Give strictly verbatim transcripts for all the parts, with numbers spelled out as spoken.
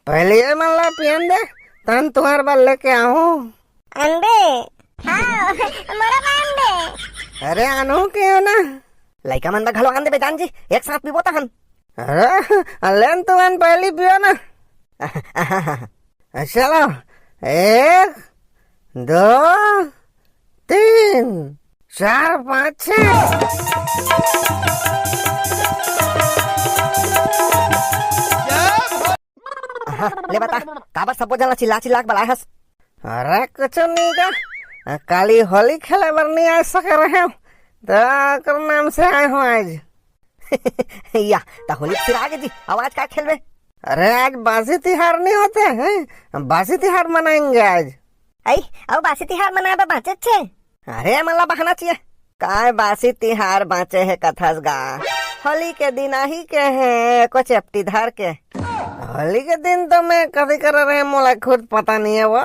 पहली ये मन ला पियन दे, तहन तुम्हार बर लेके आहूं। अनबे? हाँ, मोला बा अनबे। अरे आनहूं के हो ना। लइका मन ला घलो आन दे बे जान जी, एक साथ पीबो तहन। अरे, लेन तुमन पहली पियो ना। चलो, एक, दो, तीन, चार, पाँच, छह। हाँ, ले बता, काबर सबो झन ला चिल्ला चिल्ला के बलाए हस? अरे, कुछ नहीं का, काली होली खेले बर नहीं आ सके रहे हो, तो ओकर नाम से आए हो आज। या, त होली फिर आगे जी, अब आज का खेलबे? अरे, आज बासी तिहार नहीं होते हैं, बासी तिहार मनाएंगे आज। आई, अब बासी तिहार मनाए बर बाँचे छे? अरे, मन ला बहाना चाहिए। काय बासी तिहार बाँचे हे कथस गा? होली के दिन आही के हे, कुछ एप्टी धर के। होली के दिन तो मैं कभी करे रहे, मोला खुद पता नहीं है वो।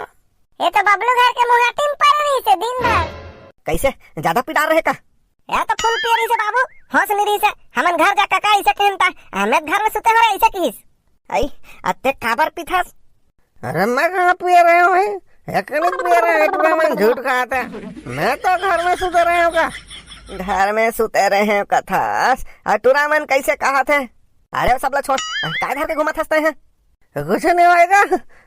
ये तो बबलू घर के मुहाटी में पड़े रहिसे दिन भर। कैसे? ज्यादा पिटार रहे का? या तो फुल पिए रहिसे बाबू, होश नहीं रहिसे। हमन घर जा कका ऐसे कहन ता, हमें घर में सुते हो रहे ऐसे किहिस। आई, अत्ते काबर पिथस? अरे मैं कहाँ पिए रहे हूँ भाई? एकने पिए रहे हैं, इतना मन झूठ कहा था। मैं तो घर में सुते रहे हूँ का? घर में सुते रहे हो कथस, और टूरा मन कैसे कहा थे? अरे वो सब ला छोड़, काय धर के घूमत हंसते हैं? कुछ नहीं होएगा।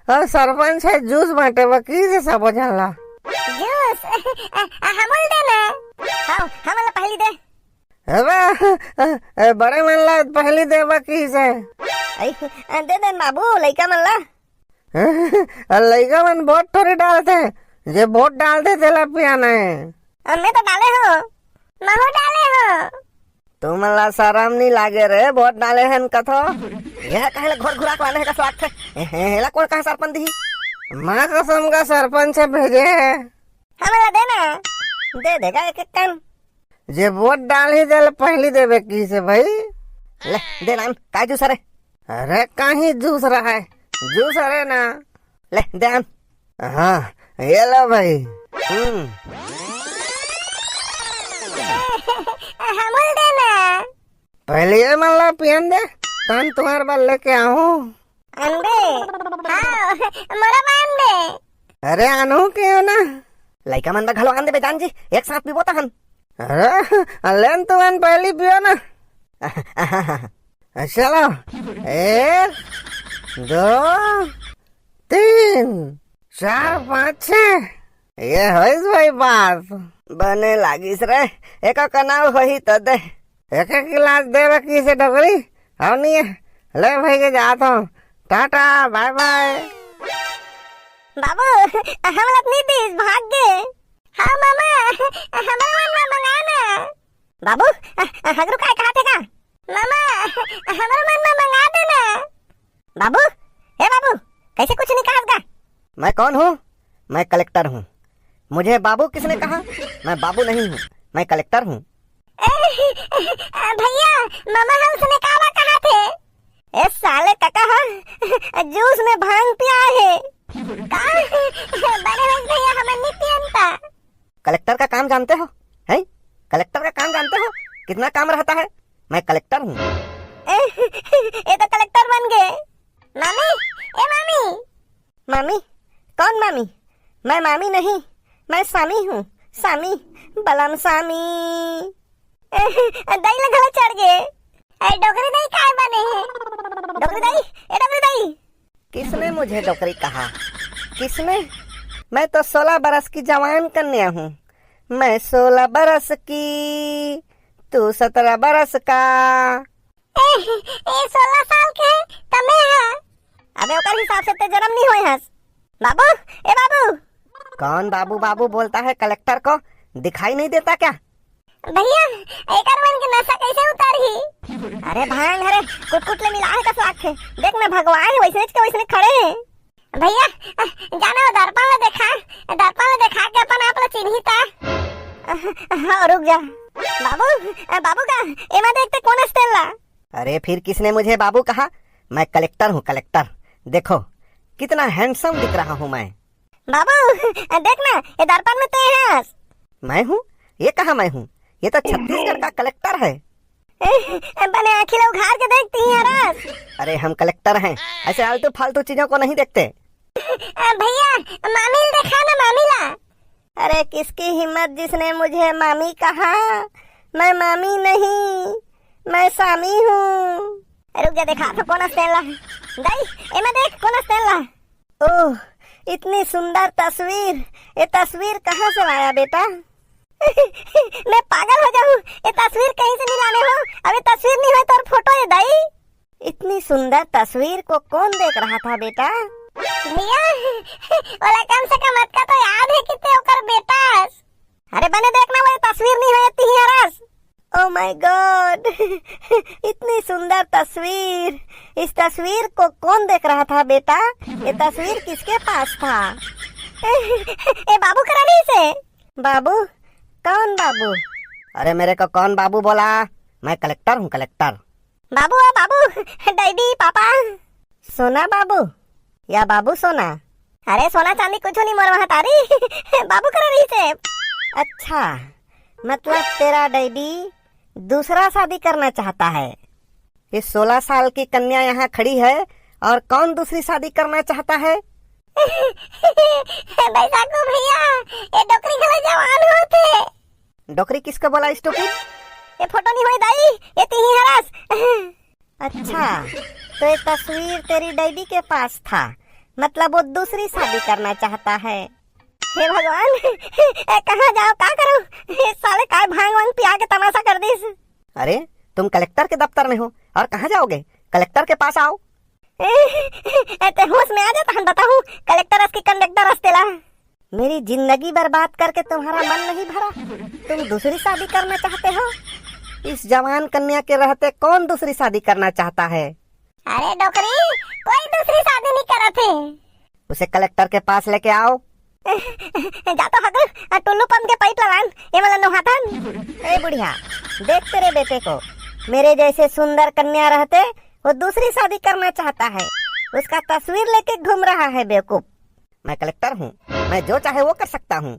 और सरपंच है, जूस बांटे बा किहिसे सबो झन ला। जूस? अ, अ, हमल दे ना। हाँ, हमल पहली दे। अबे, अ, अ, बड़े मन ला पहली दे बा किहिसे। आई, अ, दे दे बाबू, लइका मन ला। अ, लइका मन वोट थोड़ी डालते, जे वोट डालते तेला पियाना है। अ, मैं तो डाले हो, महू डाले हो। तुमन ला शरम नहीं लागे रे, वोट डाले हन कथो। यह कहले घोर घुराक लाने का स्वाद थे। ए, ए, एला कौन कहा सरपंच दिही? माँ कसम का सरपंच है भेजे है। हमन ला देना। दे देगा एक एक कन। जे वोट डालही तेला पहली देबे किहिसे भाई। ले, दे नान, काय जूस हरे? अरे, काहीं जूस रहा है, जूस हरे ना। ले, दे आन। हाँ, ये लो भाई। हम्म। हमल देना। पहले ये मन ला पियन दे, तहन तुम्हार बर लेके आहूं। अनबे? हाँ, मोला बा अनबे। अरे, आनहूं के हो ना। लइका मन बर घलो आन दे बे जान जी, एक साथ पीबो तहन। अरे, लेन तुमन पहली पियो ना। चलो, एक, दो, तीन, चार, पाँच, छह। ये होइस भाई बात। बने लागिस रे, एक कनाव होही त दे। एक एक गिलास दे बा किहिसे डोकरी, अउ नहीं है। ले भाई के जात हूँ, टाटा, बाय बाय। बाबू, हमला नहीं दीस, भाग गे। हाँ मामा, हमला मन ला मंगा ना। बाबू, अ, अ, हगरू काय कहा थे का? मामा, हमरो मन ला मंगा देना। बाबू, ए बाबू, कैसे कुछ नहीं कहा गा? मैं कौन हूँ? मैं कलेक्टर हूँ। मुझे बाबू किसने कहा? मैं बाबू नहीं हूँ, मैं कलेक्टर हूँ। ए, ए, भैया, मामा हमसे ने काला कहा थे? ए साले कका हा, जूस में भांग पिया है। का? बड़े होइस भैया, हमन नहीं पियन ता। कलेक्टर का काम जानते हो? हैं? कलेक्टर का काम जानते हो? कितना काम रहता है? मैं कलेक्टर हूँ। ए, ये तो कलेक्टर बन गए। मामी, ए मामी। मामी? कौन मामी? मैं मामी नहीं, मैं सामी हूँ, सामी, बलम सामी। ए, दई ला गला चढ़ गए। ए, डोकरी दई काय बने है? डोकरी दई, ए डोकरी दई। किसने मुझे डोकरी कहा? किसने? मैं तो सोलह बरस की जवान कन्या हूँ। मैं सोलह बरस की, तू सत्रह बरस का। ए, ए सोलह साल के तमे हा। अबे ओकर हिसाब से ते जन्म नहीं होए हस। बाबू, ए बाबू। कौन बाबू बाबू बोलता है कलेक्टर को? दिखाई नहीं देता क्या? भैया, एकर मन के नशा कैसे उतरही? अरे भांग हरे, कुटकुट ले मिला है कस लागथे। देख मैं भगवान है, वैसने के वैसने खड़े हैं। भैया, जाना वो दर्पण में देखा, दर्पण में देखा के अपन आप ला चिन्ही ता। हाँ, रुक जा। बाबू, बाबू का, एमा देखते कौन स्टेल ला? अरे फिर किसने मुझे बाबू कहा? मैं कलेक्टर हूँ, कलेक्टर। देखो, कितना हैंडसम दिख रहा हूँ मैं। बाबू, देख ना, ये दर्पण में ते हस। मैं हूँ? ये कहाँ मैं हूँ? ये तो छत्तीसगढ़ का कलेक्टर है। बने आँखी ला उघार के देखती है रस। अरे, हम कलेक्टर हैं, ऐसे आलतू फालतू चीजों को नहीं देखते। भैया, मामी ला देखा ना, मामी ला। अरे, किसकी हिम्मत जिसने मुझे मामी कहा? मैं मामी नहीं, मैं सामी हूँ। रुक जा, देखा तो कोन अस तेन ला। दाई, एमा देख, कोन अस तेन ला। ओह, इतनी सुंदर तस्वीर। ये तस्वीर कहाँ से लाया बेटा? मैं पागल हो जाऊँ, ये तस्वीर कहीं से नहीं लाने हो। अब ये तस्वीर नहीं है, तोर फोटो है दाई। इतनी सुंदर तस्वीर को कौन देख रहा था बेटा? भैया, ओला कम से कम अतका तो याद है कि ते ओकर बेटा अस। अरे बने देखना, वो तस्वीर नहीं है, तिही हरस। Oh my God, इतनी सुंदर तस्वीर, इस तस्वीर को कौन देख रहा था बेटा? ये तस्वीर किसके पास था? ए बाबू करा नहीं से। बाबू? कौन बाबू? अरे मेरे को कौन बाबू बोला? मैं कलेक्टर हूँ, कलेक्टर। बाबू, ओ बाबू, डैडी, पापा। सोना बाबू या बाबू सोना? अरे सोना चांदी कुछ नहीं मोर वहाँ तारी। बाबू करा रही से। अच्छा, मतलब तेरा डैडी दूसरा शादी करना चाहता है? ये सोलह साल की कन्या यहाँ खड़ी है और कौन दूसरी शादी करना चाहता है? बैसाखू भैया, ये डोकरी घलो जवान होथे। डोकरी किसको बोला, stupid? ये फोटो नहीं होई दाई, ये तिही हरस। अच्छा, तो ये तस्वीर तेरी डैडी के पास था, मतलब वो दूसरी शादी करना चाहता है। हे भगवान, ए, कहाँ जाओ, का करो? ये साले काय भांग वांग पिया के तमाशा कर दिस। अरे, तुम कलेक्टर के दफ्तर में हो और कहाँ जाओगे? कलेक्टर के पास आओ। ए, ते होश में आ जा, तहन बताहूँ, कलेक्टर अस की कंडक्टर अस तेला। मेरी जिंदगी बर्बाद करके तुम्हारा मन नहीं भरा? तुम दूसरी शादी करना चाहते हो? इस जवान कन्या के रहते कौन दूसरी शादी करना चाहता है? अरे डोकरी, कोई दूसरी शादी नहीं करत हे। उसे कलेक्टर के पास लेके आओ। जा तो हगल, आ टुल्लू पंप के पाइप ला लान, ये वाला नोहातन। ए बुढ़िया, देख तेरे बेटे को, मेरे जैसे सुंदर कन्या रहते वो दूसरी शादी करना चाहता है, उसका तस्वीर लेके घूम रहा है बेवकूफ। मैं कलेक्टर हूँ, मैं जो चाहे वो कर सकता हूँ।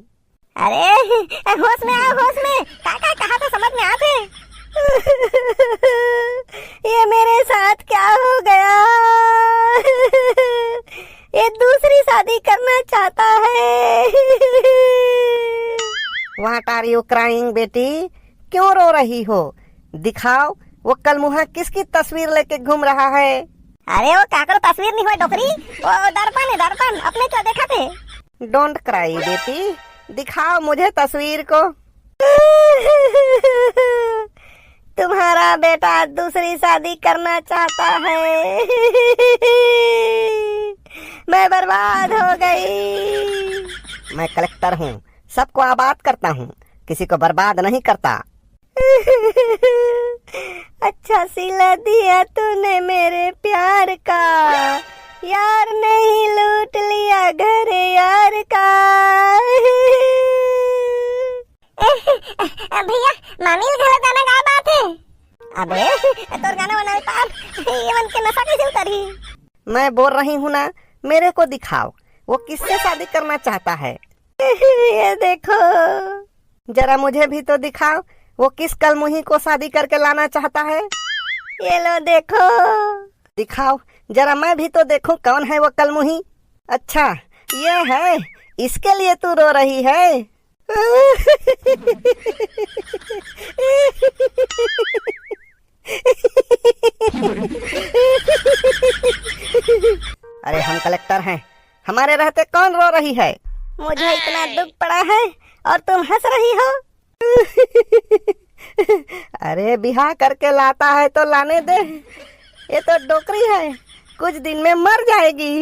अरे होश में आओ, होश में। का का कहा तो समझ में आथे। ये मेरे साथ क्या हो गया? ये दूसरी शादी करना चाहता है। What are you crying बेटी? क्यों रो रही हो? दिखाओ, वो कलमुहा किसकी तस्वीर लेके घूम रहा है? अरे वो काकरो तस्वीर नहीं होय डोकरी, वो दर्पण है, दर्पण, अपने तो देखा थे। Don't cry बेटी, दिखाओ मुझे तस्वीर को। तुम्हारा बेटा दूसरी शादी करना चाहता है। मैं बर्बाद हो गई। मैं कलेक्टर हूँ, सबको आबाद करता हूँ, किसी को बर्बाद नहीं करता। अच्छा सिला दिया तूने मेरे प्यार का, यार नहीं लूट लिया घर यार का। भैया, मामी घलो गाना गा बात है। अबे, तोर गाना वाना उतार, ये मन के नशा कैसे उतरी? मैं बोल रही हूँ ना, मेरे को दिखाओ, वो किससे शादी करना चाहता है? ये देखो। जरा मुझे भी तो दिखाओ, वो किस कलमुही को शादी करके लाना चाहता है? ये लो देखो। दिखाओ, जरा मैं भी तो देखूं कौन है वो कलमुही। अच्छा, ये है, इसके लिए तू रो रही है? अरे हम कलेक्टर हैं, हमारे रहते कौन रो रही है? मुझे इतना दुख पड़ा है और तुम हंस रही हो। अरे बिहा करके लाता है तो लाने दे, ये तो डोकरी है, कुछ दिन में मर जाएगी।